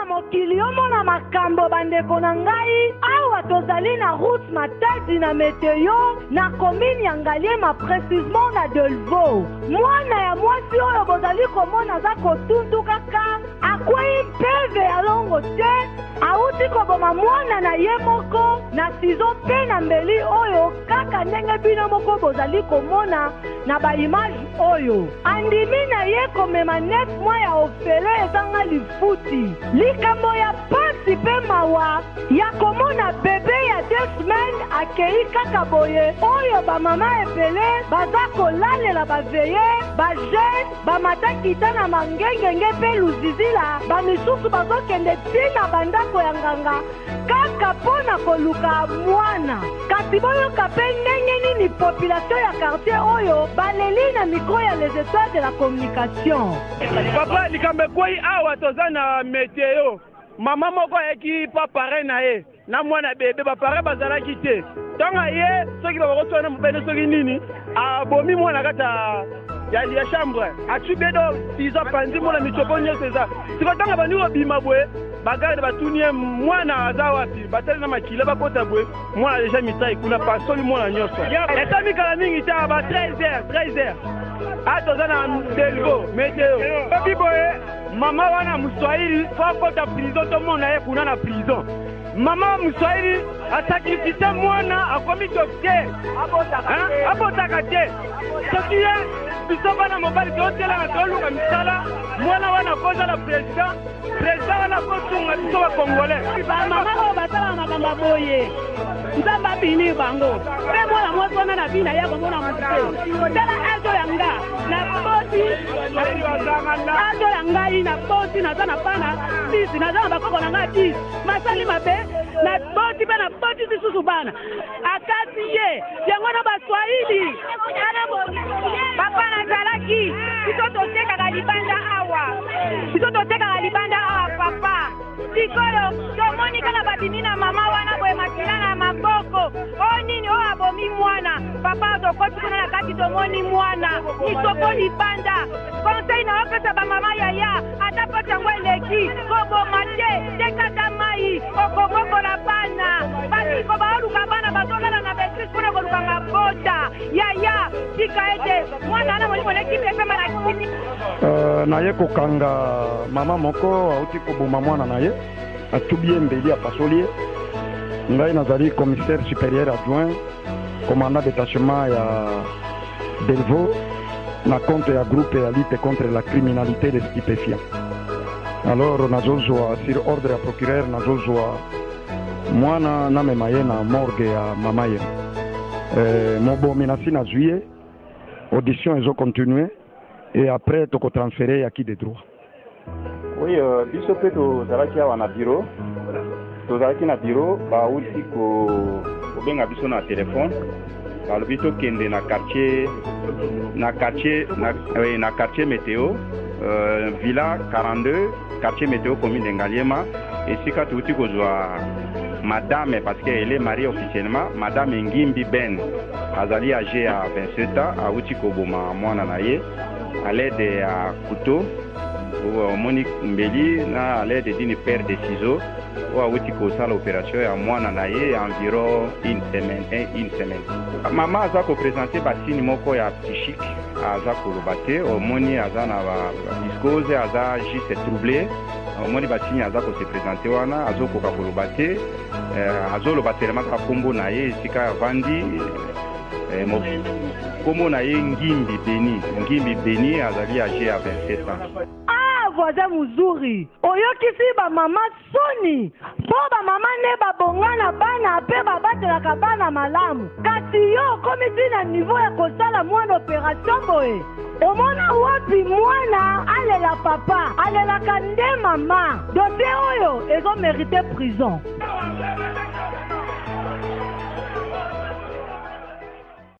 Omona mokili, omona makambo bandeko na ngai, awa tozali na route Matadi na Meteo na commune ya Ngaliema precisement na Delvaux. Mwana ya mwasi oyo bozali komona aza kotuntukaka, akwei mpeve ya longo te, awuti koboma mwana na ye moko na sizo mpe na mbeli oyo kaka ndenge bino moko bozali komona na ba image oyo. Andimi na ye komema 9 mois ya ofele ezanga lifuti. Likambo ya pasi pe mawa ya komona bebe ya deux semaines akeyi kaka boye oyo ba mama ebele baza kolalela ba veillee, ba jeunes, ba mata kita na mangengenge pe luzizila, ba misusu bazokende ti na ba ndako ya nganga kaka mpo na koluka mwana. Kasi boyoka mpe ndenge nini population ya quartier oyo baleli na micro ya Les Etoiles de la Communication. Papa likambo ekwei awa toza na meteo mama moko ayaki pa parrain na ye na mwana bebe ba parrain bazalaki te ntango aye soki babakoswana na mobene soki nini abomi mwana kati ya ya chambre atwi bedo sizo apanzi mwana misopo nyonso eza siko ntango abandi kobima boye bagarde batuni ye mwana aza wapi batali na makila bakota boye mwana deja mitai kuna pasoli mwana nyonso esami kala mingi te ba 13 heures 13 heures a toza na delvo meteo obi boye mama wana moswahili fo akota prison tomona ye kuna na prison Mama Muswahili asakrifise mwana akomi docteur abotaka te soki ye biso bana mobali totelaka toluka misala mwana wana akozala president president wana akosunga biso bakongolais bamama oyo basalaka makambo ya boye nzambe abini bango mpe mwana mwasi wana na bina ye komona moto te tala azo ya nga naboti azo ya ngai naboti naza na bana 6 naza na bakoko na ngai 10 Basali mabe naboti mpe naboti lisusu bana akati ye yango na baswahili papa nazalaki biso totekaka libanda awa biso totekaka libanda awa papa sikoyo tomoni kaka babimi na mama wana boye makila na maboko oyo nini oyo abomi mwana papa tokoti kuna na kati tomoni mwana misopo libanda Conseil na opesa ba mama yaya ata pasi yango eleki koboma te teka ata mai okobokola bana basiko baoluka bana bazolala na baeglise mpona koluka mabota yaya tika ete mwana wana molimo eleki epema na kimi Uh, naye kokanga mama moko auti koboma mwana na ye atubi ye mbeli apasoli ye ngai nazali commissaire supérieur adjoint commandant détachement ya Delvaux na compte ya groupe ya lutte contre la criminalité des stupéfiants. Alors nazozwa sur ordre ya procureur nazozwa mwana namema ye na morgue ya mama ye. Eh, mobomi nasi nazwi ye, audition ezo continuer et après toko transférer ya qui de droit. Oui, euh, biso mpe tozalaki awa na bureau, tozalaki na bureau, bauti kobenga biso na telefone, balobi tokende na quartier na quartier na, oui, na quartier meteo euh, villa 42 quartier meteo commune de Ngaliema, esika touti kozwa madame parce que elle est mariée officiellement, madame Ngimbi Ben azali âgée ya 27 ans, auti koboma mwana na ye à l'aide ya couteau omoni mbeli na à l'aide d'une paire de ciseaux oyo awuti kosala opération ya mwana na ye ya environ une semaine, eh, une semaine. Mama aza kopresente basigne moko ya psychique, aza koloba te, omoni aza na psychose, aza juste troublé, omoni basigne aza kose presente wana, azokoka koloba te, eh, azoloba seulement kaka nkombo na ye esika avandi. Eh, nkombo na ye Ngimbi Beni. Ngimbi Beni azali age ya 27 ans. Ah, voisin muzuri, oyokisi ba mama soni mpo ba mama nde babonga na bana mpe babatelaka bana malamu, kasi yo okomi ti na niveau ya kosala mwana operation boye? Omona wapi mwana alela papa, alelaka nde mama. Dossier oyo ezo merite prison.